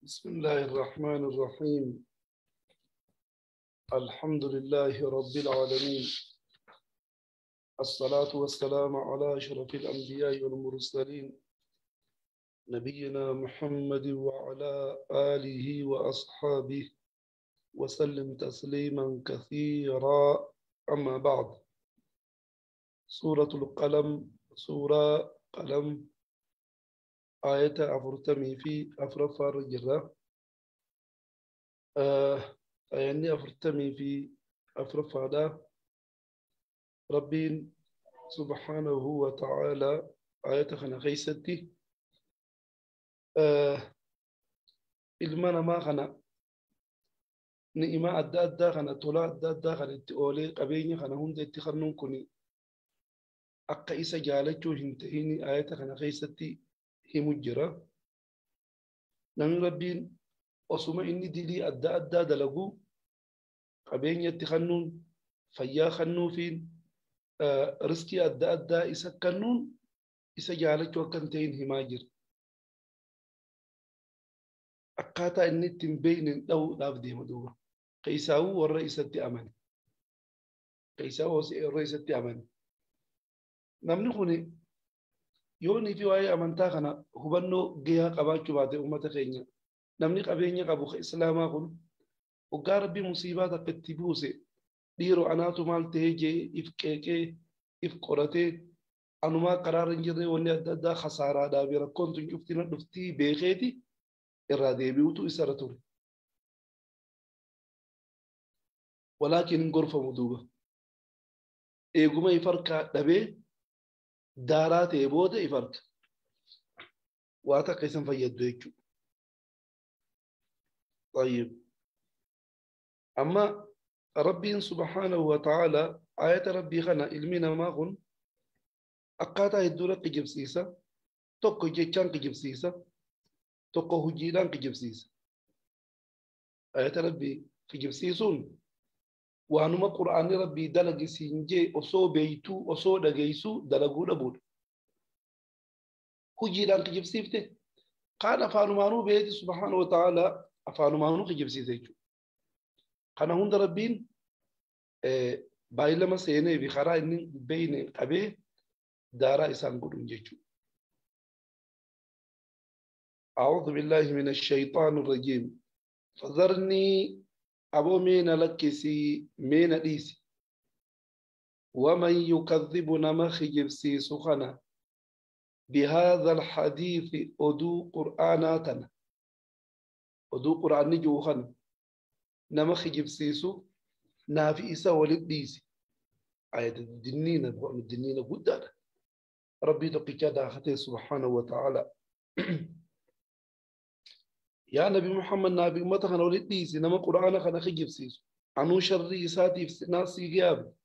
بسم الله الرحمن الرحيم. الحمد لله رب العالمين، الصلاة والسلام على أشرف الأنبياء والمرسلين، نبينا محمد وعلى آله وأصحابه وسلم تسليما كثيرا. أما بعد، سورة القلم، سورة قلم، آية أفرتمي في أفرفار جرة، آية أفرتمي في أفرفار ربين سبحانه وتعالى. آية خنا خيستي إلمانا ما خنا نئما أدى أدى خنا طلا أدى أدى خنا اتقولي قبيني خنا هند اتخرنون كني أقا إسا جالتو هنتهيني. آية خنا خيستي همجرة نمي ربين وسما إني دلي أدى أدى دلقو قبيني اتخرنون فيا خنوفين رزقي أدى أدى إسا كنون إسا جالتو كنتين هماجر أقاطع إني تنبين لو لافدي مدوبة قيساو والرئيس التأمن، قيساو الرئيس التأمن. نمنخوني يوني في واي أمانتا خنا هبنو جيها قباتشو بعد أمة خينيا. نمني قبينيا قبو إسلاما خن وقارب بمصيبات قتبوسي ديرو أناتو مال تهجي إفكيكي إفقرتي أنو ما قرار نجري وني أدى خسارة دابيرا كنت شفتنا نفتي بيخيتي إرادي بيوتو إسرتوري، ولكن غرفة مدوبة إيقوما يفرق دبي دارات إيبودة يفرق واتا قيسن فيدو يجو. طيب، أما ربي سبحانه وتعالى آية ربي خنا علمنا ما خن أقاطع الدولة قجب سيسا توكو جيشان قجب سيسا توكو هجيلان قجب سيسا. آية ربي قجب سيسون وانما قرآن ربي دلق سينجي أصو بيتو أصو دقيسو دلقو لبود هجيلان قجب سيفته قال أفانمانو بيتي سبحانه وتعالى أفانمانو قجب سيسا. قال هند ربين بايلما سيني بخرا إن بين قبي دارا إسان قدون جيجو. أعوذ بالله من الشيطان الرجيم. فذرني أبو مين لكسي مين ديسي ومن يكذب نمخ جبسي سخنا بهذا الحديث أدو قرآناتنا أدو قرآن جوخنا نمخ جبسيسو نافي إسا ولد ديسي. آية الدنين الدنين قدر ربي تقيك داخته سبحانه وتعالى. يا نبي محمد نبي ما تخنا ولد ديسي نما قرآن خنا خجب سيسو عنو شر إساتي في ناسي غياب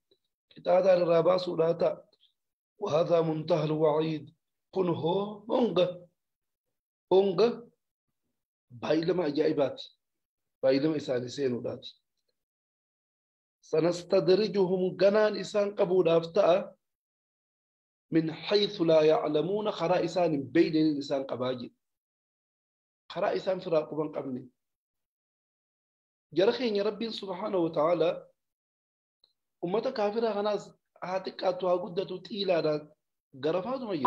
كتاتا الرابع سولاتا وهذا منتهى الوعيد. قل هو أونغ أونغ بايلما عجائبات بايلما إساني سينولات سنستدرجهم جنان إسان قبول أفتاء من حيث لا يعلمون خرا إسان بين الإنسان قباجي خرا إسان فراق بن قبني جرخين ربي سبحانه وتعالى أمة كافرة خناس هاتك أتوا قدة تيلا جرفات ما يجي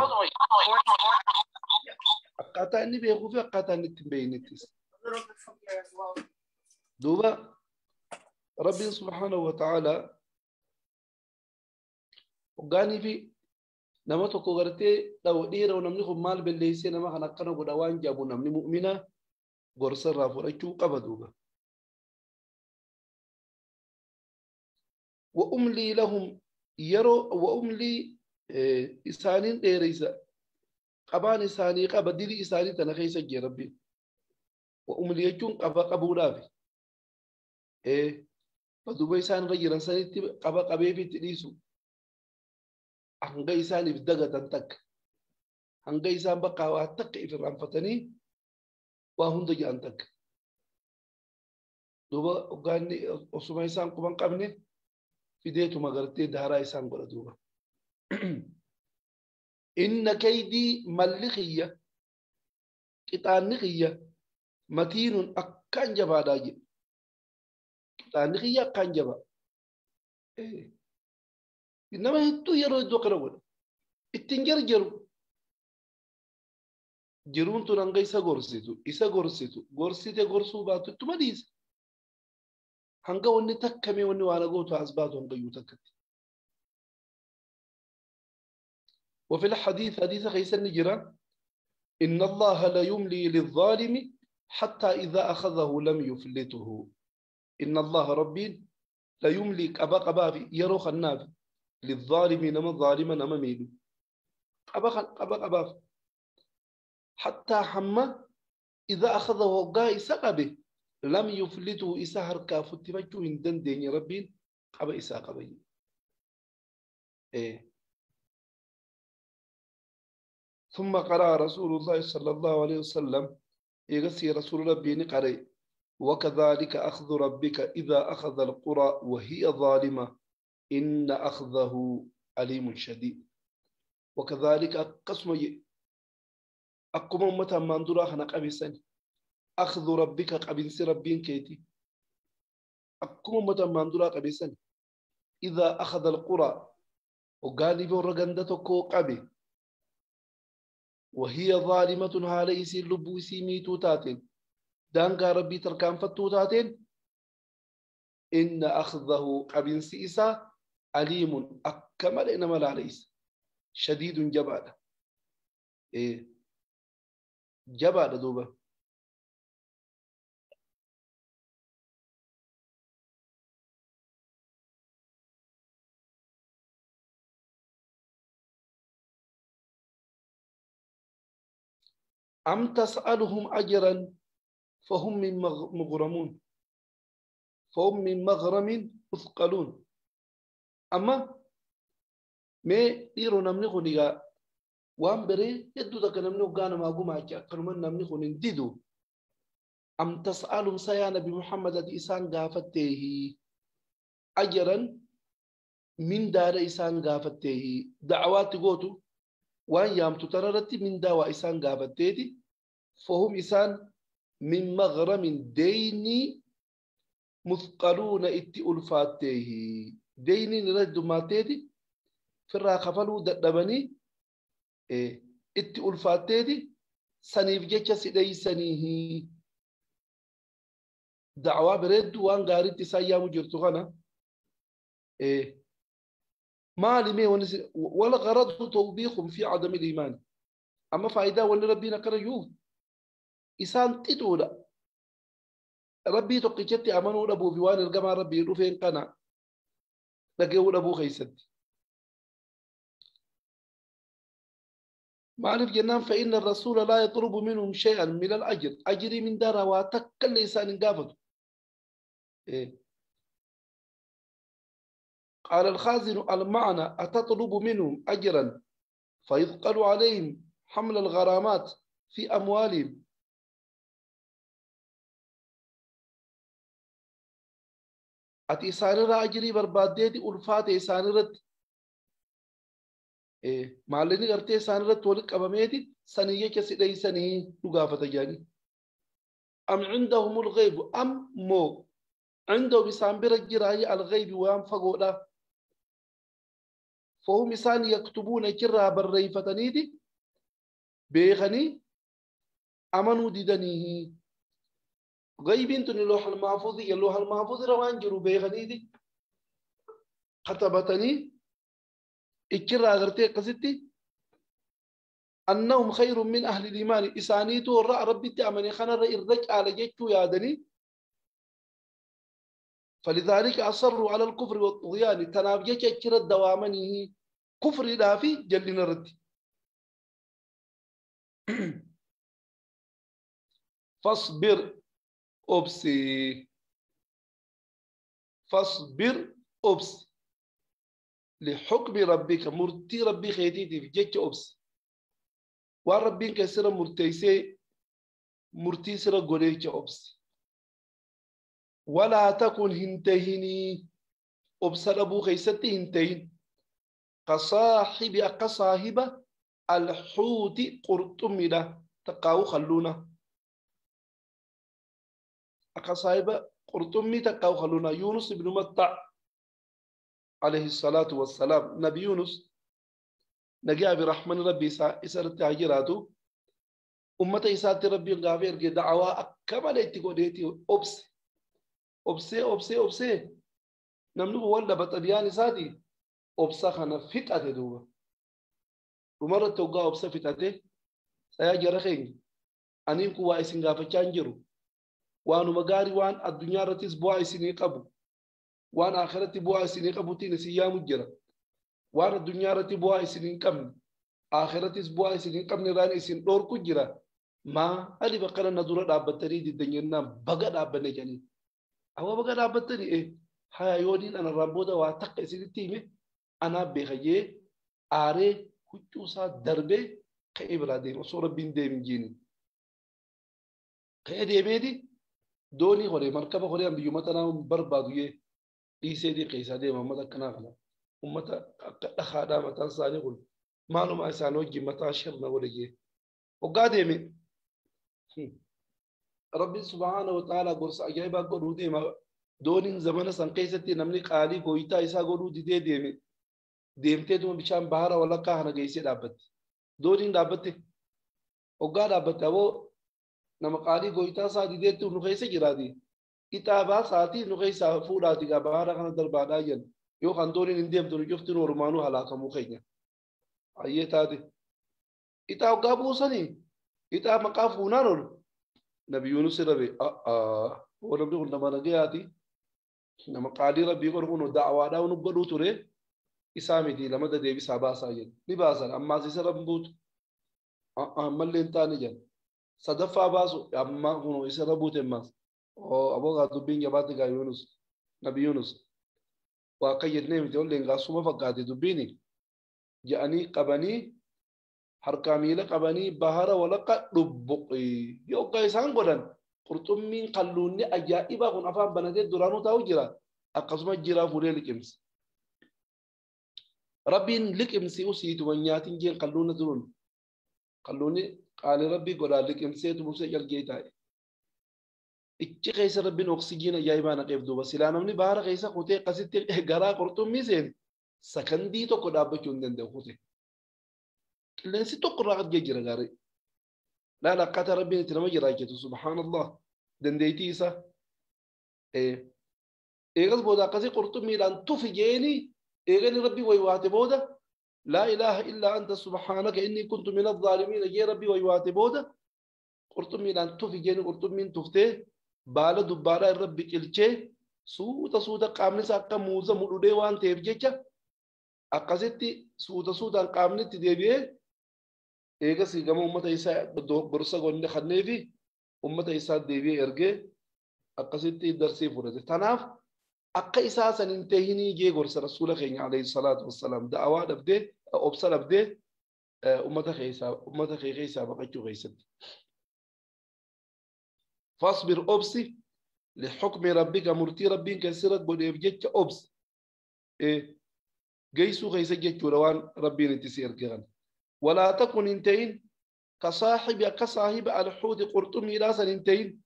أقاطعني بيخوف أقاطعني تبين تس دوبا ربي سبحانه وتعالى وقاني في نما tokko gartee dhiira namni kun maal balleessee nama kana akkana godha waan jaabu namni mu'mina gorsa irraa fudhachuu qaba duuba. Wa umlii lahum yeroo wa umlii isaaniin dheereysa qabaan isaanii qaba dilii isaanii tana keessa jira rabbiin. Wa umlii jechuun qaba qabuudhaafi. Duuba isaan irra jiran sanitti qaba qabeefi itti dhiisu. Hanga isaaniif dagatan takka hanga isaan bakka waa takka ifirraanfatanii waa hunda jedhan takka duuba hoggaanni osuma isaan quban qabne fideetuma gartee daaraa isaan godha duuba. Inna kaydii malli xiyya qixaanni xiyya متين أكان جبا داجي تانخي أكان جبا إيه. إنما هتو يرو يدو قرول اتنجر جرو جرون تنانغا إسا غورسيتو إسا غورسيتو غورسيتي غورسو باتو تمديس هنگا وني تكمي وني وانا غوتو أزباتو هنگا يوتكت. وفي الحديث حديث خيس النجرة إن الله لا يملي للظالم حتى إذا أخذه لم يفلته. إن الله ربي لا يملي أبا قبافي يروخ النافي للظالم نما ظالما نما ميلو أبا قبافي حتى حما إذا أخذه قا قبه لم يفلته إسهر كافت فجو هندن دين ربي أبا إسا قبي. إيه. ثم قرأ رسول الله صلى الله عليه وسلم يغسي رسول ربي نقرأ وكذلك أخذ ربك إذا أخذ القرى وهي ظالمة إن أخذه أليم شديد. وكذلك قسم أقوم متى مندورا خنق أبي أخذ ربك قبنس ربين كيتي أقوم متى مندورا قبيسن إذا أخذ القرى وقال بورغندتو قبي وهي ظالمة هاليسي لبوسي ميتو تاتين دانغا ربي تركان فتو تاتين إن أخذه قبنس إسا أليم أكمل إنما لا ليس شديد جبادة. إيه جبادة دوبا. أم تسألهم أجرا فهم من مغرمون فهم من مغرم مثقلون. أما ما إيرو نمني خنيجا وام بري يدو دك نمني وجانا ما أقوم أجا كلمة نمني خنين ديدو. أم تسألهم سيا نبي محمد إسان غافته أجرا من دار إسان غافته دعوات قوتو وان يام تتررتي من دواء إسان غافتي فهم إسان من مغرم ديني مثقلون إتي ألفاته ديني نرد ماتيتي فرا خفلو دبني إيه إتي ألفاتي سنيف جيتش سيدي سنيه دعوة برد وان غاريتي سايامو جرتوغانا إيه ما لمي ولا غرض توبيخ في عدم الإيمان. أما فائدة ولا ربنا كريو إسان تدولا ربي تقيتي أمانو ربو في وان الجماعة ربي رفين قنا لقيو ربو خيسد معرف جنان. فإن الرسول لا يطلب منهم شيئا من الأجر أجري من دار واتكل إنسان قافته. إيه. قال الخازن المعنى أتطلب منهم أجرا فيثقل عليهم حمل الغرامات في أموالهم. أتي سانرا أجري برباديتي ألفاتي سانرت إيه معلني قرتي سانرت تولك أباميتي سنية كسيدي سنية لقافة جاني. أم عندهم الغيب أم مو عندهم بسامبر الجراي الغيب وام فقولا فهم إسان يكتبون كرا بريفتنيدي بيغني أمنوا ديدنيه غيب انتن اللوح المحفوظ اللوح المحفوظ روان جرو بيغنيدي كتبتني إكرا غرتي قصتي أنهم خير من أهل الإيمان إسانيتو الرأى ربي تأمني خنا الرأي الرجع على جيتو يادني. فلذلك أصروا على الكفر والطغيان تنافجك كرا دوامنه كفر دافي جلنا رد. فاصبر أبسي فاصبر أبس لحكم ربك مرتي ربي خيتي في جيك أبس وربي كسر مرتيسي مرتي سر غوريك أبس ولا تكن هنتهني أبس أبو خيستي هنتهن كصاحب كصاحب الحوت قرطمنا تقاو خلونا Akka saahiba qurxummii takkaa kalluunaa Yuunus ibnu Matta alayhi salaatu wassalaam. Nabi Yuunus nagaa fi rahman rabbi isaa isarratti haa jiraatu. Ummata isaatti rabbiin gaafa erge da'awaa akka malee itti godheeti obse. Obsee obsee obsee namni kun wal dhaba xabiyaan isaati obsa kana fixate duuba. Dhumarratti hoggaa obsa fixate sayaa jara keenya aniin kun waa isin gaafachaa hin jiru. Waanuma gaarii waan addunyaa irrattis bu'aa isinii qabu. Waan akhiratti bu'aa isinii qabutiin isin yaamu jira. Waan addunyaa irratti bu'aa isin hin qabne akhirattis bu'aa isin hin qabne irraan isin dhorku jira. Maali bakka na dura dhaabbattanii diddan jennaan baga dhaabbanne jedhanii. Awwa baga dhaabbattanii haya yooniin anarraan booda waa takka isinitti hime anaaf beeka jee aaree huccuu isaa darbee ka'ee biraa deeme osoo rabbiin deemin jeeni. Ka'ee deemeeti doonii horee markaba horee an biyyuma tanaa barbaadu jee dhiiseetii keessaa deema uummata akkanaa kana. Uummata akka dhakaadhaa mataan isaanii kun maaluma isaan wajjin mataa shirna godhe jee. Hoggaa deeme Rabbiin subhaana wa ta'ala gorsa ajaa'ibaa godhuu deema. Dooniin zamana san keessatti namni qaalii gooyitaa isaa godhuu didee deeme. Deemteetuma bishaan bahara walakkaa kana geessee dhaabbatti. Dooniin dhaabbatte. Hoggaa dhaabbatte aboo nama qaalii gooyitaa isaa dideetti nu keessa jiraati. Ixaa baasaatii nu keessaa fuudhaati gaa bahara kana darbaadhaa jenna. Yookaan dooniin hin deemtu nu cufti nu ormaanuu halaakamuu keenya. Ayyee taate. Ixaa hoggaa buusanii ixaa maqaa fuunaan ol. Nabi Yuunus rabe oo namni kun nama nagayaati. Nama qaalii rabbii godhu kun da'awaadhaa nu godhuu ture. Isaa miti lamada deebisaa baasaa jedhu. Ni baasan ammaas isa rabbi buutu. Ammallee hin taane jedhu. Sadaffaa baasu amma kun isa irra buute ammaas. Aboo gaa dubbiin jabaatti gaa Yuunus. Nabi Yuunus. Waa akka jennee miti olleen gaa suma fakkaate dubbiini. Jedhanii qabanii harkaa miila qabanii bahara walakka dhubbuqi. Yoggaa isaan godhan qurxummiin kalluunni ajaa'ibaa kun afaan banatee duraanuu taa'u jira. Akkasuma jiraa fuudhee liqimse. Rabbiin liqimsi usiituma nyaatiin jeen kalluuna turuun. Kalluunni qaalii rabbii godhaa liqimsee tumsee jalgee taa'e. Ichi keessa rabbiin oksijiin ajaa'ibaa naqeef duuba. Silaa namni bahara keessa kutee akkasitti garaa qurxummii seene sakandii tokko dhaabbachuu hin danda'u kutee. Qilleensi tokko irraa gad jira gaarii. Laala akkaataa rabbiin itti nama jiraachisu subhaanallah dandeettii isaa. Eegas booda akkasii qurxummiidhaan tufi jeeni eegani rabbii waywaate booda laa ilaaha illaa anta subhaanaka inni kuntu min azzaalimiin jee rabbii waywaate booda qurxummiidhaan tufi jeeni qurxummiin tuftee baala dubbaadhaa irra biqilchee suuta suuta qaamni isaa akka muuza mudhudhee waan ta'eef jecha akkasitti suuta suutaan qaamni itti deebi'ee eegas gama uummata isaa gorsa gonne kannee fi uummata isaa deebi'ee ergee akkasitti darsii fudhate. Tanaaf akka isaa san hin tahinii jee gorsa rasuula keenya alayhi salaatu wassalaam da'awaa dhabdee obsa dhabdee uummata kee keessaa baqachuu keessatti. Fasbir obsi lixukmi rabbika murtii rabbiin keessira godheef jecha obsi. Geessuu keessa jechuudha waan rabbiin itti si erge kana. ولا تكن انتين كصاحب كصاحب الحوت قرطمي لا سنتين.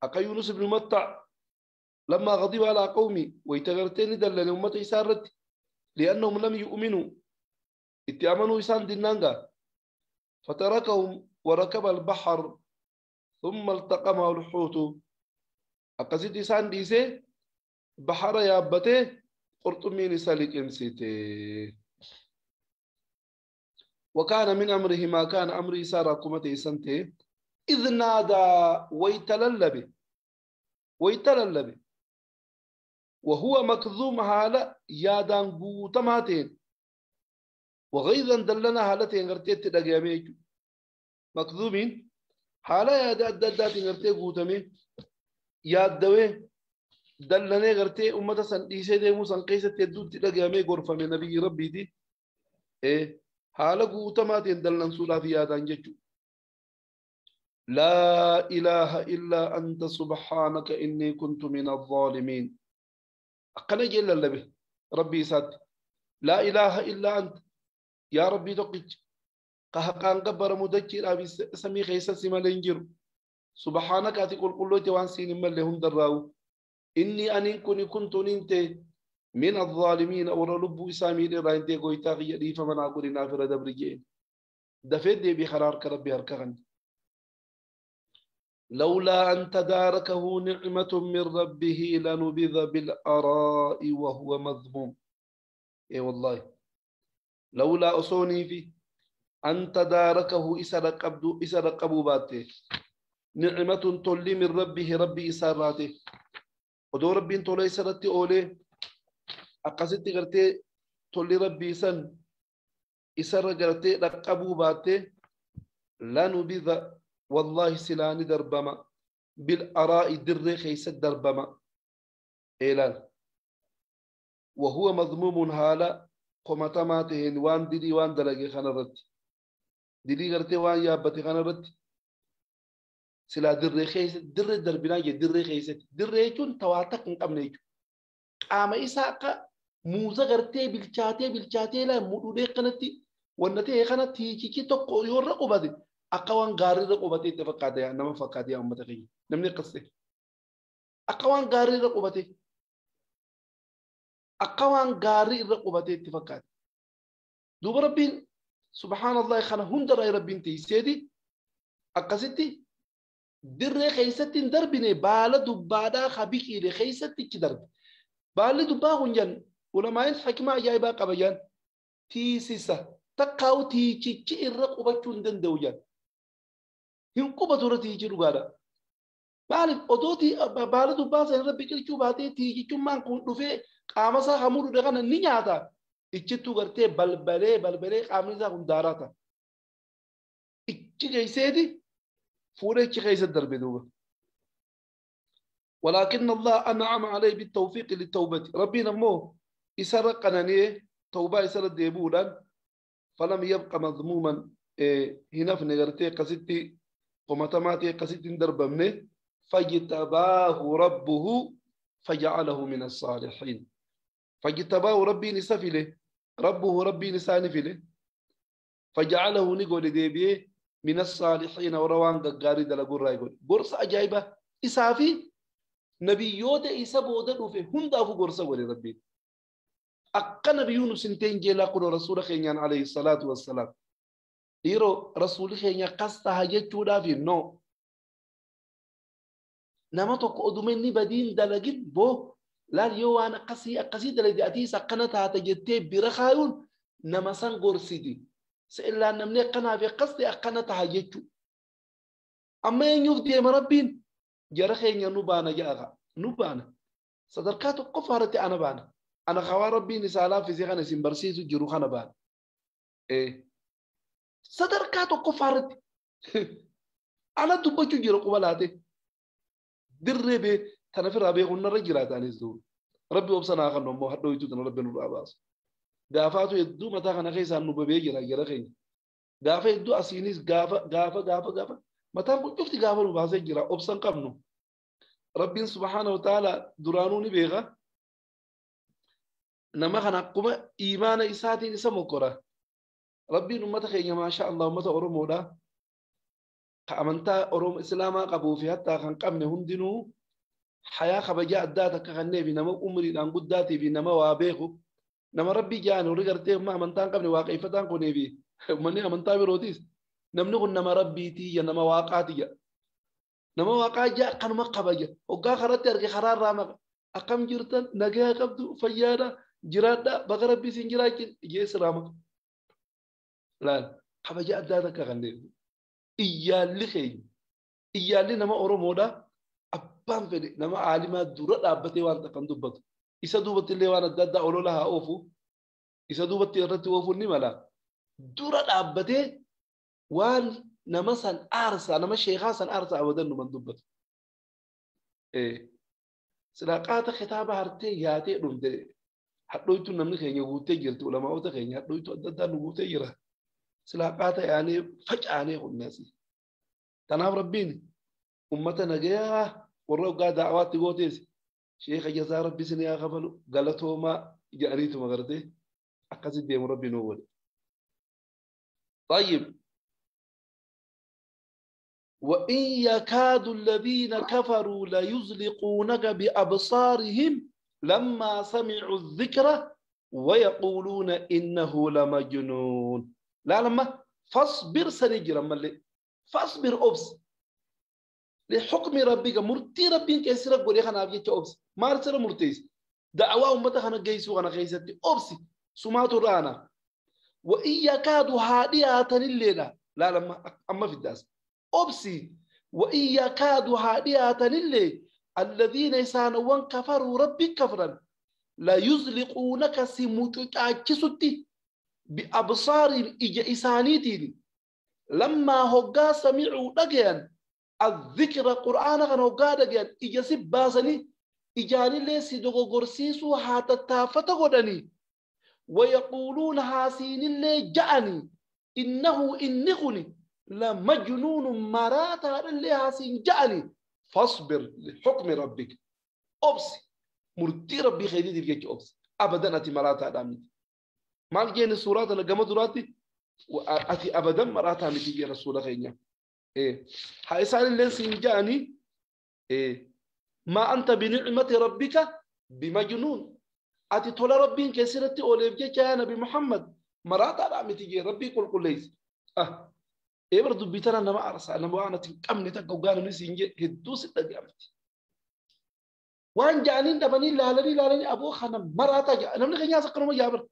أكا يونس بن متى لما غضب على قومي ويتغرتين دل لأمة إسارت لأنهم لم يؤمنوا اتأمنوا إسان دينانغا فتركهم وركب البحر ثم التقمه الحوت. أقصد إسان ديسي بحر يابته قرطمي نسالك إنسيتي. وكان من أمره ما كان أمر إسارة كمته سنته إذ نادى ويتللب ويتللب وهو مكذوم هالا يادان قوتماتين وغيظا دلنا هالتين غرتيت دقيامي مكذومين حالا يادا أداداتين غرتي قوتمي يادوي دلنا غرتي أمتا سن إيسي ديمو سن قيسة تدود دقيامي غرفة من نبي ربي دي إيه حالا قوتماتين دلنا سولا في يادان ججو. لا إله إلا أنت سبحانك إني كنت من الظالمين. أقنا جل الله ربي سات لا إله إلا أنت يا ربي تقج قهقان قبر مدجر أبي سمي خيسة سما لنجر سبحانك أتي قل قلوتي وان سين ملي هم دراو إني أنين كوني كنت ننتي من الظالمين أورا لبو إسامي لراين قويتا غيري فمن أقول نافر دبرجين دفيت دي بخرار كربي هركغن لولا أن تداركه نعمة من ربه لنبذ بالأراء وهو مذموم. إيه والله لولا أصوني في أن تداركه إسرق باته نعمة تولي من ربه ربي إساراته ودو ربي تولي إسرتي أولي أقصدت غرتي تولي ربي سن إسر غرتي رقبو باته لنبذ والله سلاني دربما بالأراء در خيس دربما إيلال وهو مذموم هالا قمتماتهن وان دلي وان دلقي خنرت دلي غرتي وان يابتي خنرت سلا در خيس در دربنا در خيس در يجون تواتق قمنيجو قام إساق موزة غرتي بالشاتي بالشاتي لا مودي قنتي ونتي قنتي كي تقو يورقو بدي أقوان غاري رقبتي تفقد يا نما فقد يا أمة غي نمني قصة أقوان غاري رقبتي أقوان غاري رقبتي تفقد دوب ربي سبحان الله خنا هند رأي ربي انتي سيدي أقصتي در خيستي دربني بالا دبادا خبيكي لخيستي كدرب بالا دبا هنجن ولما حكمة جايبا قبيان تيسيسا تقاو تيجي كي الرقبة تندن دوجان hin qubatu irra tiichi dhugaadha. Maaliif odoo baala dubbaa sana irra biqilchuu baatee tiichichummaan kun dhufee qaama isaa hamuu dhude kana ni nyaata. Ichittuu gartee balbalee balbalee qaamni isaa kun daaraa ta'a. Ichi keeyseeti fuudhee ichi keessa darbe duuba. ولكن الله أنعم عليه بالتوفيق للتوبة ربنا مو إسر قنانيه توبة إسر ديبولا فلم يبقى مذموما هنا في نغرتي قصدتي قمتماتي قصدتي دربمني فاجتباه ربه فجعله من الصالحين فاجتباه ربي نسفله ربه ربي نسانفله فجعله نقول ديبيه من الصالحين وروان قاري دلقور رايقول قرص أجايبة إسافي نبيوت إسا بودا دوفه هندافو قرصة ولي ربي أقا نبي يونس سنتين جيلا قلو رسول خينيان عليه الصلاة والسلام dhiiroo rasuulli keenya akkas taha jechuudhaaf no. Nama tokko oduma inni badiin dalagin boo laal yoo waan akkasii akkasii dalagde atiis akkana taata jettee bira kaayuun nama san gorsiti. Se'illaan namni akkanaa fi akkas ta'e akkana taha jechuu. Amma eenyuuf deema rabbiin jara keenya nu baana ja'a nu baana. Sadarkaa tokkoffaa irratti ana baana. Ana hawaa rabbiin isaa laaffisee kana isin barsiisu jiru kana baana. Sadarkaa tokkoffaa irratti ana dubbachuu jira quba laate. Dirree bee tana firraa beekuun narra jiraataanis duuba. Rabbi obsanaa kan ammoo hadhooytuu tana rabbi nurraa baasu. Gaafaatu hedduu mataa kana keessaan nu babee jira jara keenya. Gaafa hedduu asiinis gaafa gaafa gaafa gaafa mataan kun cufti gaafa nu baasee jira obsan qabnu. Rabbiin subhaana wa ta'ala duraanuu ni beeka. Nama kana akkuma imaana isaatiin isa mokkora. Rabbiin ummata keenya maasha Allah ummata Oromoodha. Ka amantaa Oromoo Islaamaa qabuu fi hattaa kan qabne hundinuu hayaa kabajaa addaa takka kannee fi nama umriidhaan guddaatii fi nama waa beeku. Nama rabbii jaan horii gartee umma amantaa hin qabne waaqeffataan kunii fi uummanni amantaa birootis namni kun nama rabbiitii nama waaqaati jedha. Nama waaqaa jaa akkanuma kabaja. Hoggaa karatti arge karaarraa maqa. Akkam jirtan nagaa qabdu fayyaadha jiraadha baga rabbii isin jiraachin jeesiraa maqa. Laal kabaja addaa takka kanneen. Iyyaalli keenya iyyaalli nama Oromoodha abbaan fedhe nama aalimaa dura dhaabbatee waan takkan dubbatu. Isa duubatti illee waan adda addaa olola haa oofu. Isa duubatti irratti oofuun ni mala. Dura dhaabbatee waan nama san aarsaa nama sheekaa san aarsaa abadan numan dubbatu. Silaa qaata kitaaba hartee yaatee dhumte hadhooytu namni keenya guutee jirti ulamaa'ota keenya hadhooytu adda addaa nu guutee jira. Silaa qaata yaanee facaanee qunneesi. Tanaaf rabbiin ummata nagayaa warra hoggaa da'awaatti gootees sheeka jazaa rabbi isin yaa kafalu galatoomaa jedhaniituma gartee akkasitti deemu rabbi nuu godhe. طيب وإن يكاد الذين كفروا ليزلقونك بأبصارهم لما سمعوا الذكر ويقولون إنه لمجنون. لا لما فاصبر سنجرا ملي فاصبر أبس لحكم ربك مرتي ربك كيسرك قولي خنا أبجيك أبس ما رسل مرتيس دعوة أمتا خنا جيسو خنا خيستي أبس سماتو رانا. وإن يكاد هادية الليلة لا لما أما في الداس أبسي. وإن يكاد هادية الليلة الذين يسانون كفروا ربك كفرا لا يزلقونك سموتشاكسوتي بأبصارهم إجا إسانيتين لما هقا سمعوا دقيان الذكر قرآن غن هقا دقيان إجا سباسني إجاني ليسي دقو قرسيسو حتى تافتغدني ويقولون حاسين اللي جأني إنه إنخني لمجنون مراتا اللي حاسين جأني. فاصبر لحكم ربك أبسي مرتي ربي خيدي ديك أبسي أبدا أتي مراتا دامي مال جين السورات أنا جمع دراتي وأتي أبدا مراتا متي رسول خينيا. إيه هاي سال اللي سنجاني. إيه ما أنت بنعمة ربك بمجنون. أتي طول ربي كسرتي أوليف جاء نبي محمد مراتا دامي ربي كل كل ليس. إيه برضو بيتنا أنا ما أرسل أنا ما أنا تكمل تكوجان نسينج هدوس التجامت. وان جانين دبني لالني لالني أبو خنا مراتا جا أنا من خنيا سكروا ما جابر.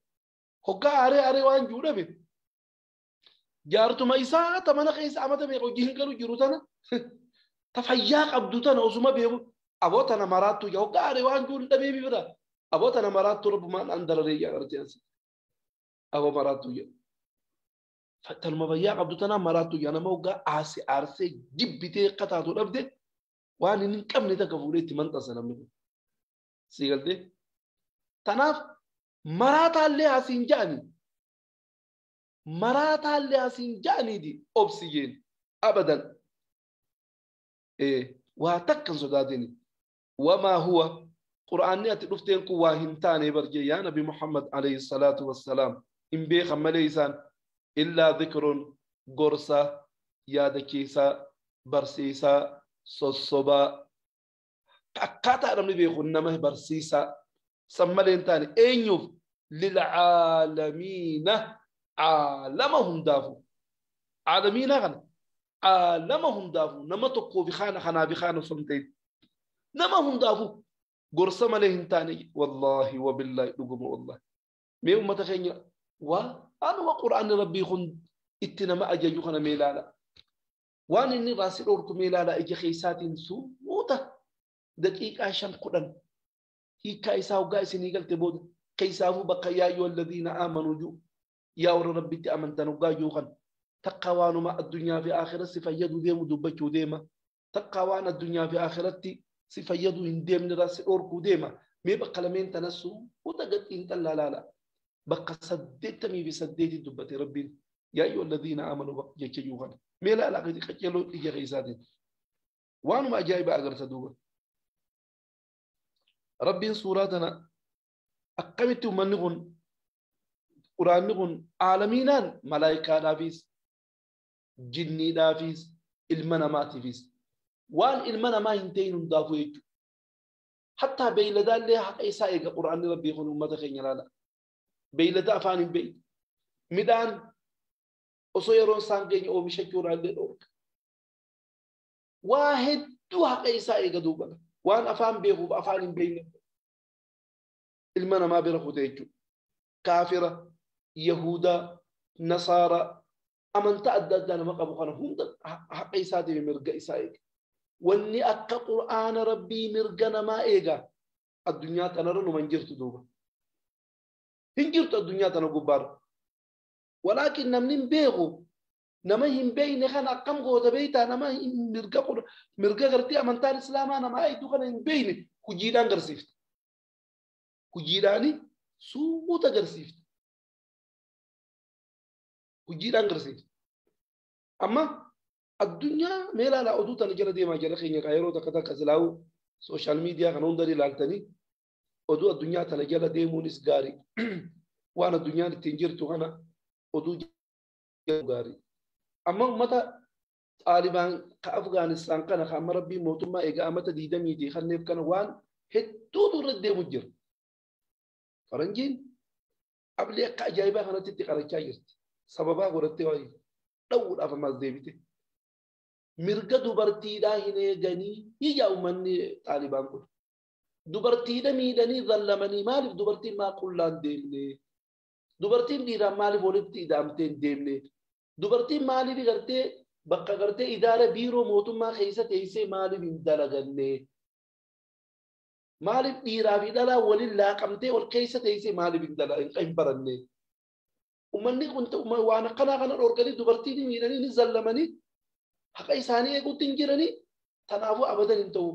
هقا أري أري وان جوده بي. جارتو ما إسا تمنا خيس أمته بيقول جهن قالوا جروتنا. تفياق عبدوتنا أسمع بيقول أبو تنا مراتو جا هقا أري وان جوده بي بيبرا. أبو تنا مراتو رب ما أندر ريا أرتياس. أبو مراتو جا. فتلما بيا عبدوتنا مراتو جا أنا موقع عاسي عرسي جبتي قطعة الأبد. وأنا نكمل تكفولي تمنتا سنة منه. سيقول تناف مراتا اللي عسين مراتا اللي عسين جاني دي أوبسيجين أبدا. إيه واتكن صدادني وما هو قرآن أتلفتين قواهن تاني برجي يا نبي محمد عليه الصلاة والسلام إن بيخ مليسان إلا ذكر قرصة يا دكيسة برسيسة صصبا أكاتا رمي بيخون نمه برسيسة سمالين تاني أينيوف للعالمين عالمهم دافو عالمين غنى عالمهم دافو نما تقو بخانة خنا بخانة صمتين نما هم دافو قرصة مالين تاني والله وبالله لقم والله مي أمة خيني وأنا وقرآن ربي خن اتنما أجاجو خنا ميلالا وأنا إني راسل أوركم ميلالا إجا خيسات سوطة دقيقة عشان قرآن هي كايساو قايسني قلت بود كيسافو بقى يا أيها الذين آمنوا جو يا ور ربي تأمنتنو قاجوغن تقوان ما الدنيا في آخرة سفيدو ديمو دبكو ديما تقوان الدنيا في آخرة سفيدو هنديم نراس أوركو ديما مي بقى لمين تنسو وتقد انت لا لا لا بقى سديت مي بسديت دبتي ربي يا أيها الذين آمنوا يكيوغن مي لا لا قد قتلوا إجا غيزادين وانو ما أجايب أغرت دوبا ربي سوراتنا أقمت منغن قرآن نغن عالمينان ملائكة دافيس جني دافيس المنا ما تفيس وان المنا ما ينتين دافو يجو حتى بيلدا اللي حق إيسا قرآن ربي يخون أمة خين لا بيلدا فان بيت ميدان أصيرون سانجين أو مشكور على الأورك واحد دو حق إيسا دوبنا وان أفهم بيغو أفعل بين المنا ما بيرخو تيجو كافرة يهودا نصارى أمن تأدد لنا مقابو خانا هم حق إيساتي مرقى إيسائك واني أكا قرآن ربي مرقنا ما إيغا الدنيا تنرن من جرت دوبا هنجرت الدنيا تنقبار ولكن نمنين بيغو نما هم بين خانا أقام قوة بيتا نما مرقى مرقى غرتي أمن تار إسلاما نما أيدو خانا هم بين كجيران غرسيفت كجيراني سوطة غرسيفت كجيران غرسيفت أما الدنيا ميلا لا أدو تنجر دي ما جرى خيني غيرو تكتا كزلاو سوشيال ميديا خنون داري لالتني أدو الدنيا تنجر دي مونس غاري وأنا الدنيا تنجر تو أنا أدو غاري أما متى Xaalibaan ka Afgaanistaan kana kan amma rabbiin mootummaa egaa amata 20 kanneef kana waan hedduutu irra deemu jira. Faranjiin ablee akka ajaa'ibaa kanatti itti qarachaa jirti. Sababaa godhattee waayee dhawuudhaaf ammas deebite. Mirga dubartiidhaa hin eeganii iyyaa uummanni Xaalibaan kun. Dubartiidha miidhanii zallamanii maaliif dubartiin maa qullaan deemne? Dubartiin dhiiraan maaliif walitti ida'amtee hin deemne? Dubartiin maaliif gartee bakka gartee idaara biiroo mootummaa keessa teessee maaliif hin dalaganne? Maaliif dhiiraa fi dhalaa waliin laaqamtee ol keessa teessee maaliif hin baranne? Uummanni kun waan akkanaa kana dhorkanii dubartiin miidhanii ni zallamanii haqa isaanii eeguutti hin jiranii tanaafuu abadan hin ta'u.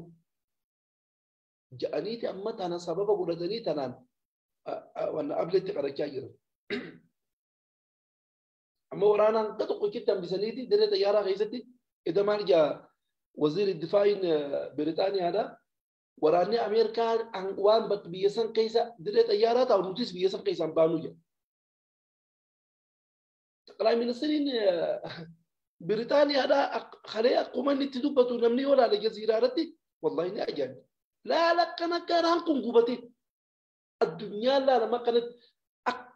Ja'aniiti amma tana sababa godhatanii tanaan waan ableetti qarachaa jiran. Amma waraanaan hanga tokkochitti hambisaniiti dirree xayyaaraa keessatti eda maal jaa waziirri difaa'iin Biritaaniyaadha. Waraanni Ameerikaa waan biyya san keessa dirree xayyaaraa taa'u nutis biyya san keessaan baanu jedha. Xaqalaa ministiriin Biritaaniyaadha kalee akkuma inni itti dubbatu namni yoo ilaale jaziiraa irratti wallaahi ni ajaa'iba. Laala akkana garaan kun gubate addunyaan laalama akkanatti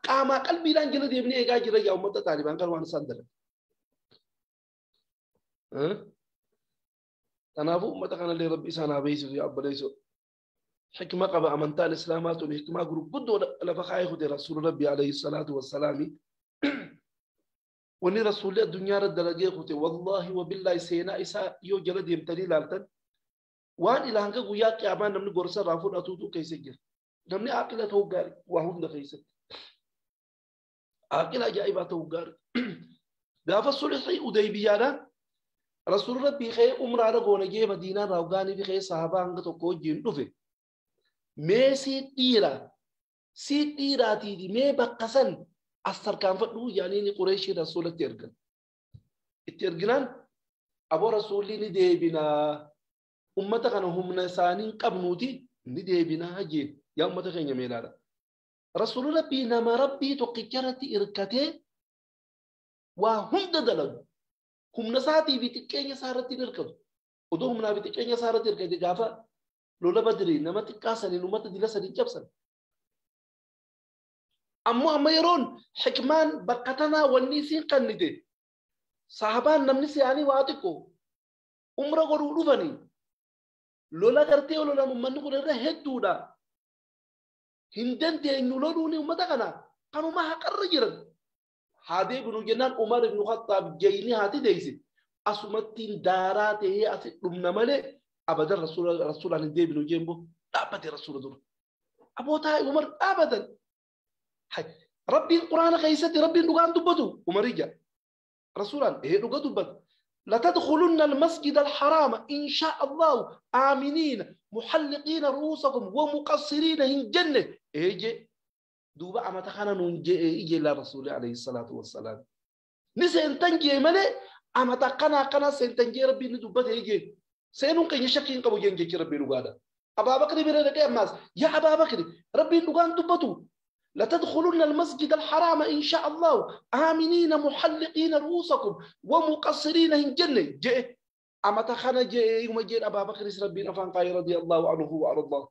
qaamaa qalbiidhaan jala deemnee eegaa jira yaa uummata Taalibaan kan waan isaan dalagan. Kanaafuu uummata kanallee rabbi isaan haa beeksisu yaa obboleessoo. Hikma qaba amantaan islaamaa tun hikmaa gurguddoo lafa kaayee kute rasuula rabbi alayhi salaatu wassalaami. Wanni rasuulli addunyaa irra dalagee kute wallaahi wabillaahi seenaa isaa yoo jala deemtanii ilaaltan waan ilaa hanga guyyaa qiyaamaa namni gorsa irraa fudhatuutu keessa jira. Namni aqila ta'uu gaarii waa hunda keessatti. Aqila ajaa'ibaa ta'uu gaarii. Gaafa sulhii Udaybiyaadha. Rasuulli Rabbii ka'ee umraadha goona jee Madiinaa irraa hoggaanii fi ka'ee sahabaa hanga tokko wajjin dhufe. Mee sii dhiira sii dhiiraatiiti mee bakka san as tarkaanfadhu yaaniin Qureeshii rasuulatti ergan. Itti erginaan aboo rasuulli ni deebinaa. Ummata kana humna isaanii hin qabnuuti ni deebinaa jeen yaa ummata keenya meelaadha. Rasuulli Rabbii nama Rabbii tokkicha irratti hirkatee waa hunda dalagu. Humna isaatii fi xiqqeenya isaa irratti hin hirkatu. Odoo humnaa fi xiqqeenya isaa irratti hirkate gaafa lola Badrii nama xiqqaa saniin uummata dila saniin cabsan. Ammoo amma yeroon hikmaan bakka tanaa wanni isiin kannite sahabaan namni si'anii waa xiqqoo umra godhuu dhufanii lola gartee lolan uummanni kun irra hedduudha. Hin dandeenyu loluun uummata kana kanuma haqarra jiran. Haa deebinu jennaan Umar ibn Khattaab jayni haati deeyse asumattiin daaraa ta'ee asi dhumna malee abadan rasuulaan hin deebinu jeen boo dhaabbate rasuula dura. Abootaa Umar dhaabatan. Rabbiin Quraana keessatti Rabbiin dhugaan dubbatu Umar ija. Rasuulaan ee dhuga dubbata. لتدخلن المسجد الحرام إن شاء الله آمنين محلقين رؤوسكم ومقصرين هن جنة إيجي دوبا أما تخانا نونجي إيجي لا رسول عليه الصلاة والسلام نسين تنجي ملي أما تقنا قنا سين تنجي ربي ندوبة إيجي سينون كي يشكين قبو جنجي ربي لغادا أبا بكر بيرك أماس يا أبا بكر ربي لغان دوبتو لتدخلن المسجد الحرام إن شاء الله آمنين محلقين رؤوسكم ومقصرين هن جنة جئ أما تخانا جئ يوم جئ أبا بكر ربي أفان قاي رضي الله عنه وأرضاه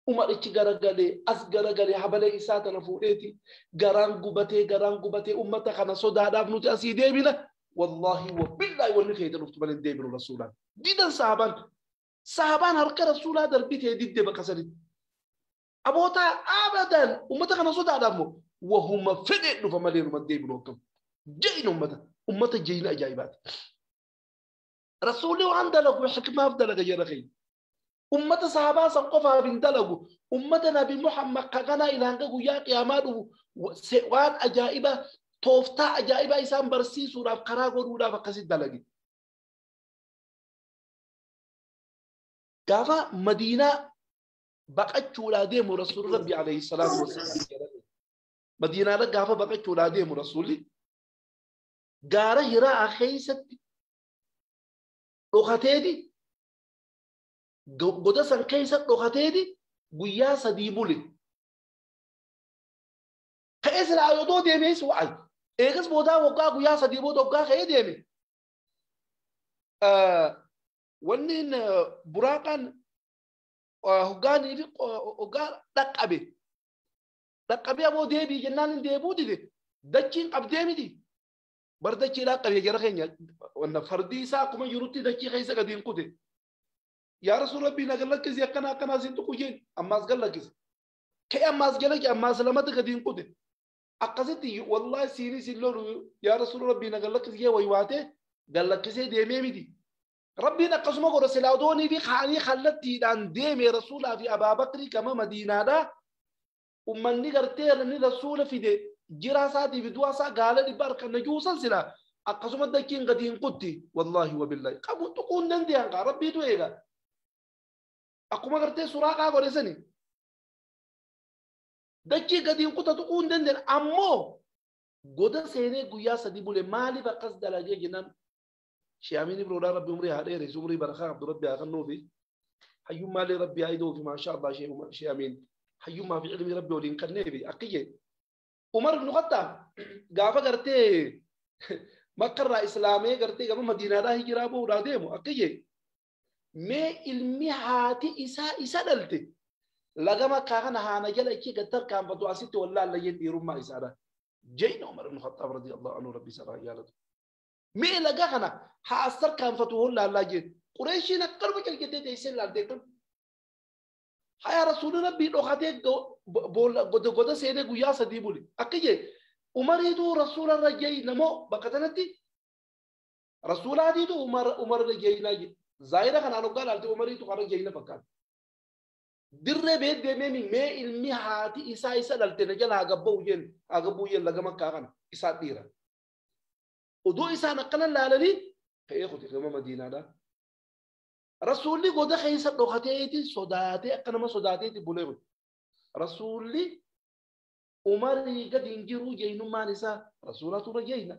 Umar ichi garagalee as garagalee habalee isaa tana fuudheeti garaan gubatee ummata kana sodaadhaaf nuti asii deebina wallaahi wabillaahi wanni keessa dhuftu malee hin deebinu rasuulaan didan sahabaan harka rasuulaa darbitee didde bakka sanitti abootaa abadan ummata kana sodaadhaaf moo wahuma fedhee dhufa malee numa deebinu akkam je'in ummata je'ina ajaa'ibaati rasuulli waan dalagu hikmaaf dalaga jara keenya ummata sahabaa san qofaaf hin dalagu ummata nabi Muhammad kakana ilanga guyyaa qiyaamaa dhufu waan ajaa'ibaa tooftaa ajaa'ibaa isaan barsiisuudhaaf karaa godhuudhaaf akkasitti dalage. Gaafa Madiinaa baqachuudhaa deemu rasuulli Rabbi alayhi salaatu wassalaam Madiinaadha gaafa baqachuudhaa deemu rasuulli gaara Hiraa keessatti dhokateeti goda san keessa dhokateeti guyyaa sadii bule. Ka'ee silaa odoo deemees wa'ay. Eegas boodaa waggaa guyyaa sadii booda waggaa ka'ee deeme. Wanni buraaqaan hoggaanii fi hoggaa dhaqqabe. Dhaqqabee ammoo deebii jennaan hin deebuu dide. Dachiin qabdee miti. Bar dachii dhaqqabee jara keenya fardi isaa akkuma jirutti dachii keessa gadi hin kute. Yaa Rasuul Rabbii na gallakkisi akkana akkanaa siin tuqu jeen ammaas gallakkisi. Ka'e ammaas jala ammaas lamatti gadi hin kute. Akkasitti wallaahi siinis hin lolu yaa Rasuul Rabbii na gallakkisi jee waywaatee gallakkisee deemee miti. Rabbiin akkasuma godha silaa odoonii fi kaanii kallattiidhaan deeme Rasuulaa fi Abaa Bakrii gama Madiinaadhaa ummanni gartee inni Rasuula fide jiraa isaatii fi du'a isaa gaala dhibba harkaan najuusan silaa akkasuma dachiin gadi hin kutti wallaahi wabillaahi qabu tuquu hin danda'an kaa Rabbiitu eega. Akkuma gartee suraaqaa godhe sani dachii gadi hin kuta tuquu hin danda'an ammoo goda seenee guyyaa 3 bule maaliif akkas dalagee jennaan Shi'amiin Ibroodhaa Rabbi umrii haa dheeressu umrii barakaa qabdu Rabbi haa kennuufi hayyummaallee Rabbi haa idoofi maashaa Allah Shi'amiin hayyummaa fi ilmii Rabbi waliin kenneefi akki jee Umar ibn Khattaab gaafa gartee Makkarraa Islaamee gartee gama Madiinaadhaa hijiraa bu'uudhaa deemu akki jee mee ilmi haati isaa isa dhalte laga Makkaa kana haana jala ichi gad tarkaanfatu asitti wallaallayeen dhiirummaa isaadha. Jeyna Umar ibn Khattaab radiyallahu anhu Rabbi isa jaalatu. Mee laga kana haa as tarkaanfatu wallaallaa jeen. Qureeshiin akkanuma calqattee teessee laaltee kan. Haya Rasuulli Rabbii dhokatee goda seenee guyyaa 3 bule. Akka jee Umariitu Rasuularra jeyna moo bakka tanatti Rasuulaatiitu Umarra jeynaa jee. Zaayira kanaan hoggaa laalte Umariitu karra jeyna fakkaata. Dirree bee deemee mee ilmi haati isaa isa dhalte na jala haa gabba'u jeen laga Makkaa kana isaa dhiira. Oduu isaan akkana laalanii ka'ee kuti gama Madiinaadhaa. Rasuulli goda keessa dhokateeti sodaatee akka nama sodaateeti bulee kuti. Rasuulli Umarii gadi hin jiru jeynummaan isaa Rasuulatu irra jeyna.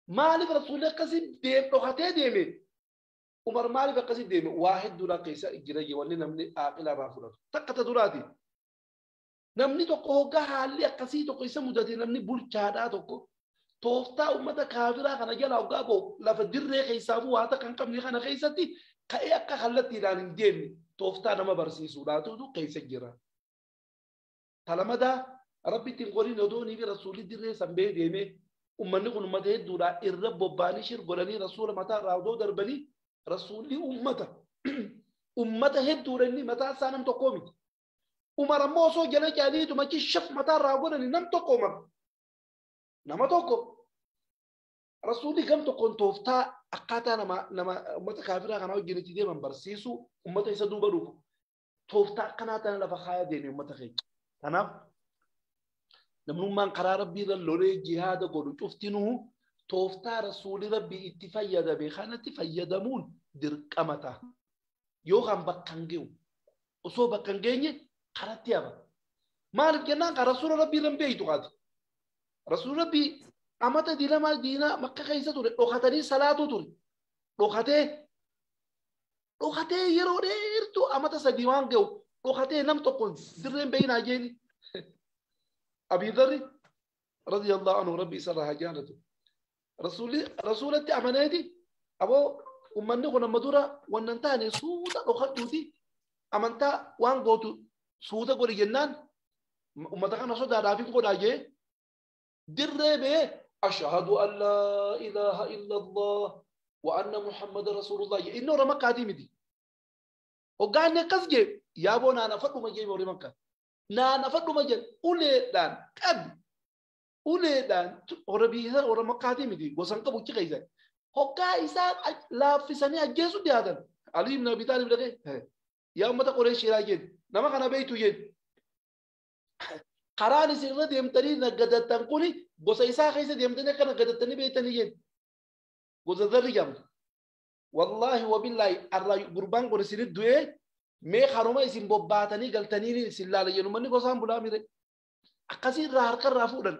Maaliif Rasuulli akkasii dhokatee deeme? Umar maaliif akkasii deeme? Waa hedduudha keessa jira wanni namni aaqila irraa fudhatu. Takka ta duraati. Namni tokko hoggaa haalli akkasii tokko isa mudate namni bulchaadhaa tokko tooftaa uummata kaafiraa kana jala hoggaa ba'u lafa dirree keessaafuu waa takka hin qabne kana keessatti ka'ee akka kallattiidhaan hin deemne tooftaa nama barsiisuudhaatu keessa jira. Talamadaa Rabbi ittiin qoriin odoonii fi Rasuulli dirree san ba'ee deemee uummanni kun uummata hedduudha irra bobba'anii shir godhanii Rasuula mataa irraa odoo darbanii Rasuulli uummata hedduudha inni mataa isaa nam tokkoo miti. Umar ammoo osoo jala jaaliitu machi shaf mataa irraa godhanii nam tokko Umar. Nama tokko. Rasuulli gam tokkoon tooftaa akkaataa nama uummata kaafiraa kanaa wajjin itti deeman barsiisu uummata isa duuba dhufu tooftaa akkanaa tana lafa kaayaa deeme uummata keenya. Kanaaf namnummaan karaa Rabbii irra lolee jihaada godhu cuftinuu tooftaa Rasuulli Rabbii itti fayyadame kanatti fayyadamuun dirqama ta'a. Yookaan bakka hin ge'u. Osoo bakka hin geenye karatti hafa. Maaliif jennaan kan Rasuula Rabbii irra hin beeytu kaati. Rasuulli Rabbii amata diilamaa diinaa Makka keessa ture dhokatanii salaatuu ture. Dhokatee yeroo dheertuu amata 3 waan ga'u dhokatee nam tokkoon dirreen beeynaa jeeni. Abii Dharri radiyallahu anhu Rabbi isarraa haa jaalatu. Rasuulatti amaneeti aboo ummanni kun amma dura wannan taane suuta dhokadhuuti amantaa waan gootu suuta godhi jennaan ummata kana sodaadhaaf hin godhaa jee dirree bee ashhadu an laa ilaaha illa Allah wa anna Muhammada Rasulullah jee inni warra Makkaatii miti. Hoggaanni akkas jee yaaboo naana fadhuma jee warri Makkaa. Naana fadhuma jee uleedhaan qabi uleedhaan warra biyya warra Makkaatii miti gosan qabu achi keessa. Hoggaa isaa laaffisanii ajjeesuu dhiyaatan. Ali ibn Abi Taalib dhaqee yaa uummata Qureeshiidhaa jeen nama kana beektu jeen. Karaan isin irra deemtanii naggadattan kuni gosa isaa keessa deemtanii akka naggadattanii beektanii jeen. Gosa zarri jedhamtu. Wallaahi wabillaahi arraa gurbaan kun isinit du'ee mee karuma isin bobbaatanii galtanii isin laala jennu manni gosaan bulaa mire. Akkasii irraa harka irraa fuudhan.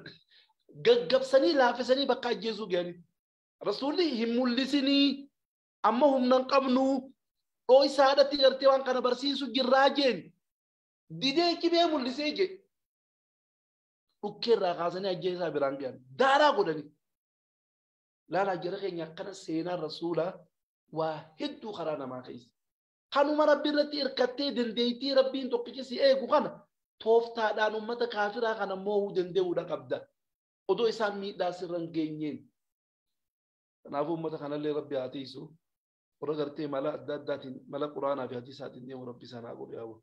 Gaggabsanii laaffisanii bakka ajjeesuu ga'anii. Rasuulli hin mul'isinii amma humna hin qabnu dhoo isaadhatti gartee waan kana barsiisu jirraa jeen. Didee kibee mul'isee jee. Dhukkee irraa kaasanii ajjeesaa biraan ga'an. Daaraa godhanii. Laalaa jara keenya akkana seenaan Rasuulaa Waa hedduu karaa namaa keessa. Kanuma rabbi irratti hirkattee dandeettii rabbiin tokkichi si eegu kana tooftaadhaan uummata kaafiraa kana moo'uu danda'uudha qabda. Odoo isaan miidhaa sirra hin geenyeen. Kanaafuu uummata kanallee rabbi haa tiisu. Warra gartee mala adda addaatiin mala quraanaa fi hadiisaatiin deemu rabbi isaan haa godhu yaa'u.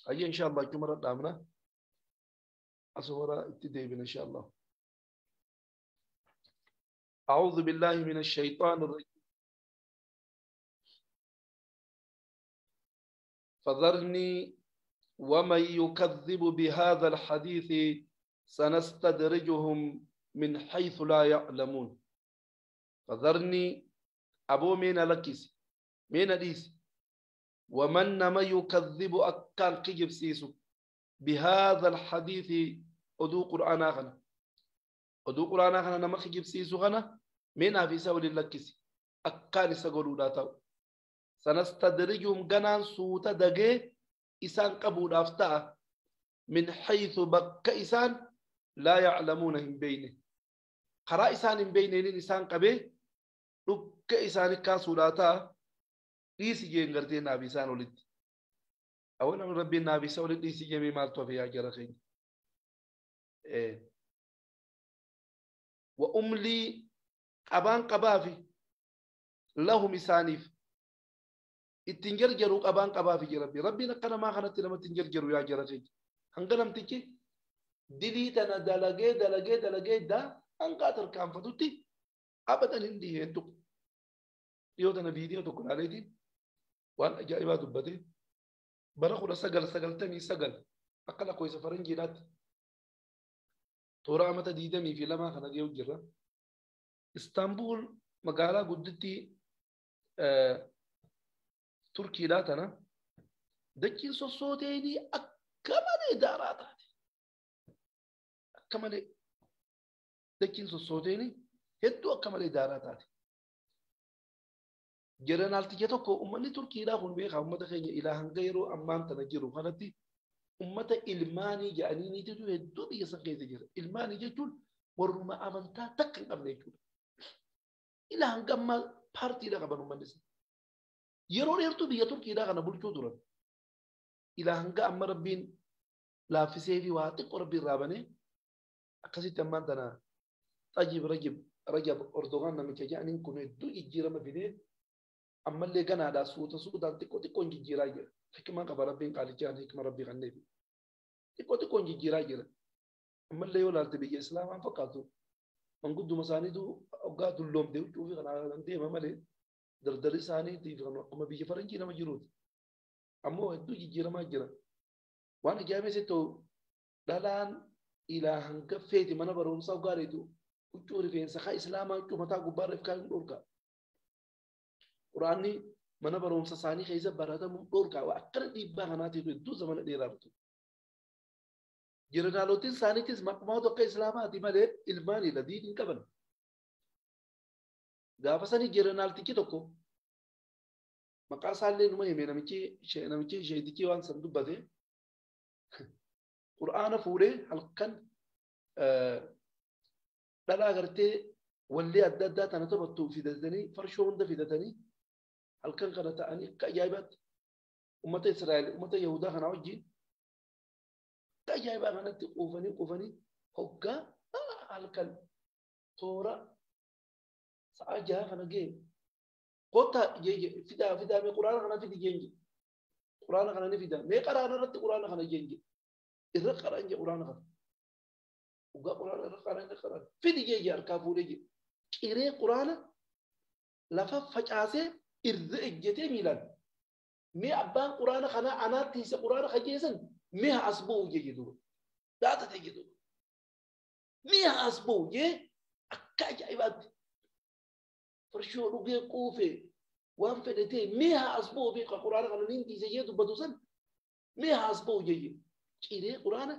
Ayyee inshaallah achuma irra dhaabna. Asuma itti deebina inshaallah. أعوذ بالله من الشيطان الرجيم. فذرني ومن يكذب بهذا الحديث سنستدرجهم من حيث لا يعلمون. فذرني أبو مين لكس مين ديس ومن ما يكذب أكان كجب سيسو بهذا الحديث أدو قرآن غنا أدو قرآن غنا نما كجب سيسو غنا مين أبي سولي لكس أكان سقولوا لا تاو سنستدرجهم غنان سوتا دقي إسان قبول أفتاء من حيث بك إسان لا يعلمون هم بينه قرأ إسان بينه إسان قبي لك إسان كاسولاتا إيسي جين غرتي نبي إسان ولد أولا من ربي نبي إسان ولد إيسي جين مالتو في أجر خين وأملي أبان قبافي لهم إسانيف ittiin jarjaruu qabaan qabaafi jira rabbi. Rabbiin akka namaa kanatti namatti hin jarjaru yaa jara keenya. Hanga namtichi dilii tana dalagee dalagee dalagee daa hanga tarkaanfatutti abadan hin dhiheen tuqu. Dhiyoo tana viidiyoo tokko ilaaleetiin waan ajaa'ibaa dubbate bara 1999 akka lakkoofsa faranjiidhaatti toora amata 22 kana ga'u jirra. Istaanbul magaalaa guddittii Turkiidhaa tana dachiin sossooteeni akka malee daaraa taate. Akka malee dachiin sossooteeni hedduu akka malee daaraa taate. Jeneraalticha tokko uummanni Turkiidhaa kun beekaa uummata keenya ilaa hanga yeroo ammaan tana jiru kanatti uummata ilmaanii jedhanii niititu hedduu biyya san keessa jira. Ilmaanii jechuun warruma amantaa takka hin qabne jechuudha. Ilaa hanga ammaa paartiidha qaban uummanni sana. Yeroo dheertuu biyya Turkiidhaa kana bulchuu turan. Ilaa hanga amma rabbiin laaffisee fi waa xiqqoo rabbiin raabanee akkasitti ammaan tana Xajib Rajab Erdogan namicha jedhaniin kun hedduu jijjiirama fidee ammallee ganaadhaa suuta suutaan xiqqoo xiqqoon jijjiiraa jira. Hikmaa qaba rabbiin qaalichaan hikma rabbii kanneef. Xiqqoo xiqqoon jijjiiraa jira. Ammallee yoo ilaalte biyya Islaamaan fakkaatu mangudduma isaaniitu hoggaa dulloomte huccuu fi kanaan deema malee daldalli isaaniitiif akkuma biyya faranjii nama jiruuti. Ammoo hedduu jijjiiramaa jira. Waan ajaa'ibaa ta'u dhalaan ilaa hanga feeti mana barumsaa gaariitu huccuu rifeensa kaa islaamaa huccuu mataa gubbaa irra kaan dhorka. Quraanni mana barumsa isaanii keessa baratamuu dhorka. Waa akkana dhiibbaa kanaatiif hedduu zamana dheeraa bitu. Jeneraalottiin isaaniitis maqmaatu akka islaamaati malee ilmaanidha diin hin qaban. Gaafa sanii jeneraaltichi tokko maqaa isaallee numa hime namichi sheetichi waan san dubbate qur'aana fuudhee halkan dhalaa gartee wallee adda addaa tana taphattu fidatanii farshoo hunda fidatanii halkan kana ta'anii akka ajaa'ibaatti uummata Israa'el uummata Yahudaa kana wajjin akka ajaa'ibaa kanatti quufanii quufanii hoggaa halkan toora sa'a jaha kana ga'e kottaa fidaa fidaa mee quraana kana fidi jeenje quraana kana ni fida mee qaraana irratti quraana kana jeenje irra qaraan je quraana kana dhugaa quraana irra qaraan irra qaraan fidi jeenje harkaa fuudhee je qiree quraana lafa facaasee irra ejjetee miilaan mee abbaan quraana kana anaatti isa quraana kajeessan mee haa as ba'u jee duuba dhaatate jee duuba mee haa as ba'u jee akka ajaa'ibaatti farshoo dhugee quufee waan fedhe ta'e mee haa as ba'u beeka quraana kana niin dhiise jee dubbatu san mee haa as ba'u jee ciree quraana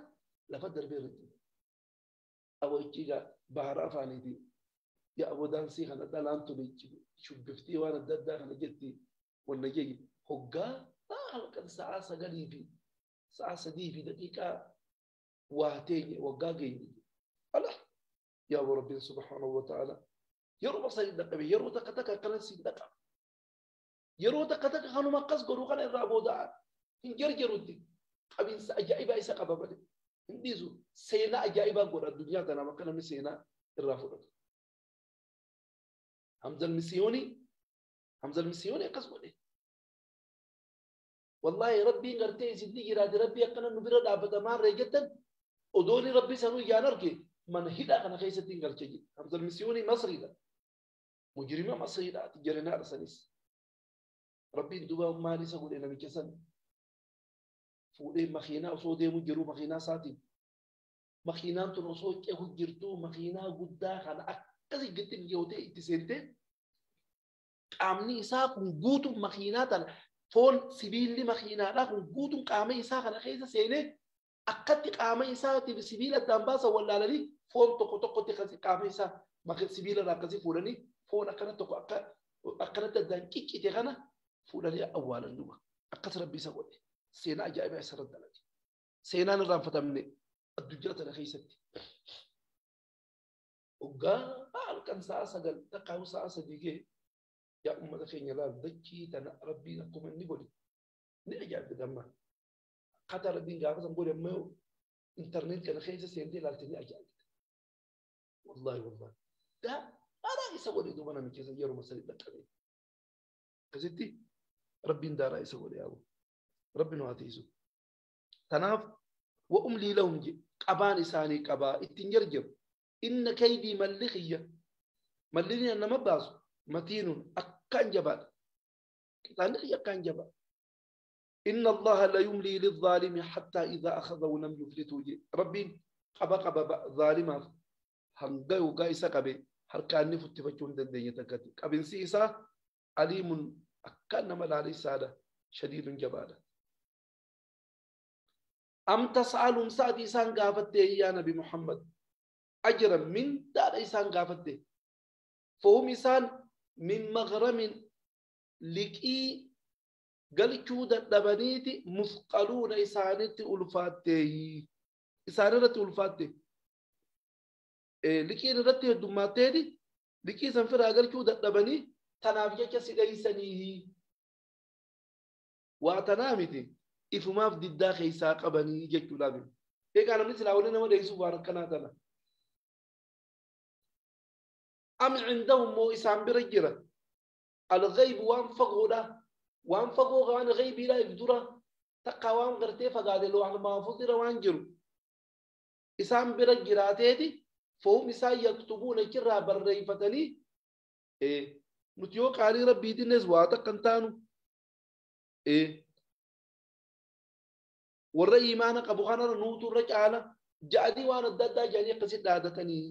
lafa darbee irratti awwachi gaa bahara afaaniiti yaa aboo daansii kana dhalaan tole shubbiftii waan adda addaa kana jetti wanna jee hoggaa halkan sa'a 9 fi sa'a 3 fi daqiiqaa waa teenye waggaa geenye ala yaa rabbiin subhaanahu wa ta'ala yeroo basanii dhaqqabe yeroo takka takka akkana siin dhaqqaba. Yeroo takka takka kanuma akkas godhu kana irraa booda hin jarjarutti qabiinsa ajaa'ibaa isa qaba malee hin dhiisu. Seenaa ajaa'ibaa godha addunyaa tanaaf akka namni seenaa irraa fudhatu. Hamzal Misiyoonii akkas godhe. Wallaahi Rabbiin gartee isinni jiraate Rabbii akkana nu bira dhaabbata maarree jettan odooni Rabbi sanuu ijaan arge mana hidhaa kana keessatti hin galche jedhe. Hamzal Misiyoonii Masriidha. Mujrima Masriidha jarinaadha sanis. Rabbiin duuba maal isa godhe namicha san fuudhee makiinaa osoo deemu jiru makiinaa isaatiin makiinaan tun osoo cehu jirtu makiinaa guddaa kana akkasii gixxin geewtee itti seentee qaamni isaa kun guutuun makiinaa tana foon sibiilli makiinaadhaa kun guutuun qaama isaa kana keessa seenee akkatti qaama isaatiif sibiila addaan baasan wallaalanii foon tokko tokkotti akkasii qaama isaa sibiila irraa akkasii fuudhanii foon akkana tokko akka akkanatti addaan ciccite kana fuudhanii awwaalan duuba akkas Rabbi isa godhe seenaa ajaa'ibaa isa irratti dalage seenaan irraanfatamne addunyaa tana keessatti. Hoggaa halkan sa'a 9 takkaa'u sa'a 3 ga'e yaa uummata keenya laal dachii tana Rabbiin akkuma inni godhe ni ajaa'ibda damma. Akkaataa Rabbiin gaafa san godhe ammoo intarneet kana keessa seentee ilaalte ni ajaa'ibda. Wallaahi wallaahi. Daaraa isa godhe duuba namicha isa yeruma sadi dhaqqabe. Akkasitti Rabbiin daaraa isa godhe yaa'u. Rabbi nu haa tiisu. Tanaaf wa umlii lahum qabaan isaanii qabaa ittiin jarjaru. Inna kaydii malli xiyya malli nama baasu matiinuun akkaan jabaadha. Qixaanni xiyya akkaan jabaa. Inna Allaha la yumlii lizzaalimi hattaa idhaa akhadhahu lam yuflituu jedhe. Rabbiin qaba qaba zaalimaaf hanga yookaan isa qabe harkaan inni futtifachuu hin dandeenye takkatti. Qabinsi isaa aliimun akkaan nama laaleessaadha. Shadiidun jabaadha. Am tas'alum sa'ati isaan gaafattee yaa Nabi Muhammad ajran min daadha isaan gaafatte. Fahum isaan min maghramin liqii galchuu dadhabaniiti musqaluuna isaanitti ulfaatteeyi. Isaanirratti ulfaatte. Liqiin irratti heddummaatteeti liqii san firaa galchuu dadhabanii tanaaf jecha si dheeysanii. Waa tanaa miti ifumaaf diddaa keessaa qabanii jechuudhaaf. Egaa namni silaa waliin nama dheeysuuf waan akkanaa tana. Am cindahum moo isaan bira jira al-ghayb waan fagoodha waan fagoo waan ghaybiidha if dura takka waan gartee fagaate looxal mahfuuzira waan jiru isaan bira jiraateeti fohum isaan yaktubuuna achirraa barreeffatanii nuti yoo qaalii rabbiitinnes waa takka hin taanu warra iimaana qabu kanarra nuutu irra caala ja'anii waan adda addaa jedhanii akkasitti dhaadatanii.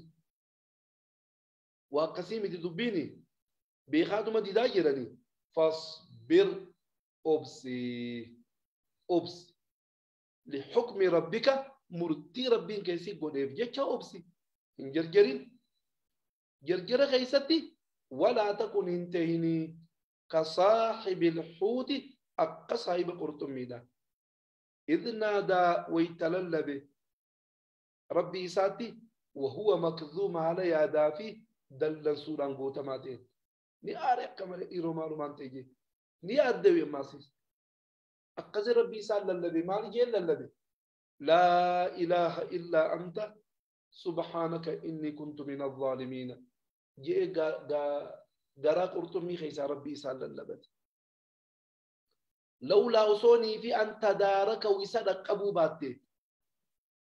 Waa akkasii miti dubbiini beekaatuma didaa jiranii fasbir obsi obsi lixukmi rabbika murtii rabbiin keessi godheef jecha obsi hin jarjarin jarjara keessatti walaa takun hin tahinii ka saaxibi lxuuti akka saahiba qurxummiidha. إذ نادى ويتللب ربي ساتي وهو مكذوم على يدافي دلن سوران غوتماتين ني آري كمال إيرو مالو تيجي ني أدوي ماسيس أقزي ربي سال للبي مال جيل للبي لا إله إلا أنت سبحانك إني كنت من الظالمين جي غرا قرطمي خيسا ربي سال للبت لولا أصوني في أن تدارك وسدق أبو باتي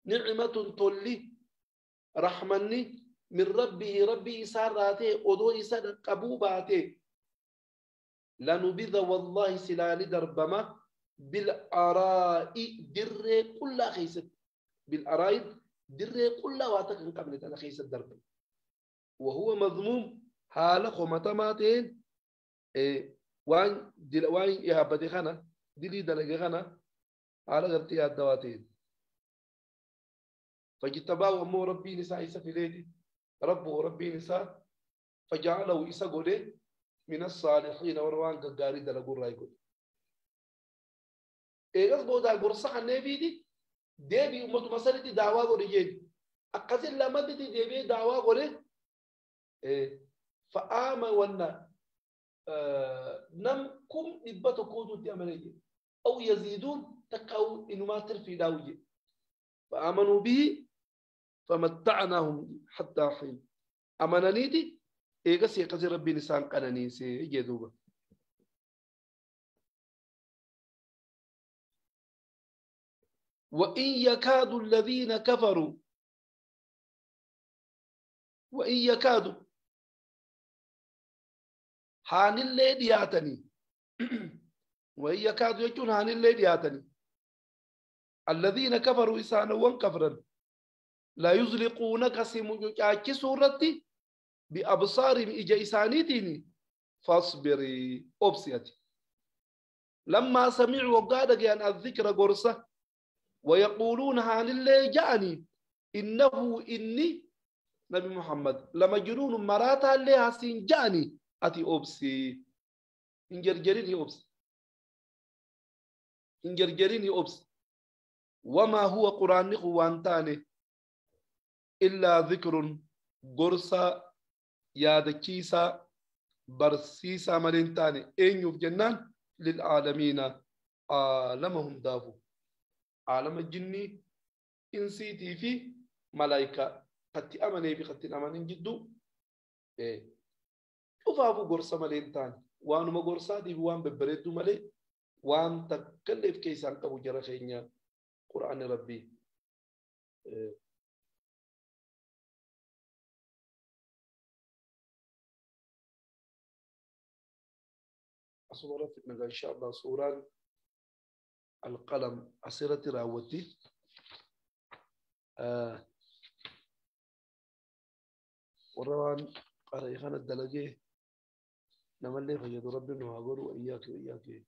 نعمة تولي رحمني من ربه ربي ساراته أدو سدق أبو باتي لنبذ والله سلال دربما بالأراء در كل خيست بالأراء در كل واتك قبل أنا خيست درب وهو مذموم حال خمتماتين وان دل وان يا بدي خنا دلي دلقي خنا على غرتي الدواتين فاجتباه أمه ربي نساء إسا في ليلي ربه ربي نساء فجعله إسا قوله من الصالحين وروان قاري دلقوا راي قولي إيه قصبوا دا قرصة النبي دي ديبي أمته مسألة دعوة قولي جيد أقصي لما دي ديبي دعوة قولي إيه فآمن ونا نم كم نبتو كوتو دي أمني أو يزيدون تكاو إنما ترفي داوي فآمنوا به فمتعناهم حتى حين أمننيتي إيقس يقسي ربي نسان قنانيسي جدوبا وإن يكاد الذين كفروا وإن يكادوا هان اللي دياتني وإن يكادوا يجون هان اللي دياتني الذين كفروا إسانا وانكفرا لا يزلقونك سمجاكي سورتي بأبصارهم إجا إسانيتيني فاصبري أبسيتي لما سمعوا وقادك أن الذكر قرصة ويقولون عن اللي جاءني إنه إني نبي محمد لمجنون مراتا اللي حسين جاني أتي أبسي إنجرجريني أبسي إنجرجريني أبسي وما هو قرآن وانتاني إلا ذكر قرصة يادكيسا برسيسا ملنتاني إن يفجنان للعالمين عالمهم دافو عالم الجن إنسيتي في ملائكة قد أمني في قد أمنين جدو إيه وفافو قرصة ملنتاني وانو ما قرصة دي وان ببريدو ملي وان تكلف كيسان كبو جرخينيا قرآن ربي إيه. صورة إن شاء الله سورة القلم أسيرة راوتي وروان قريخان الدلجي نملي فيد ربي وأقول وإياك وإياك.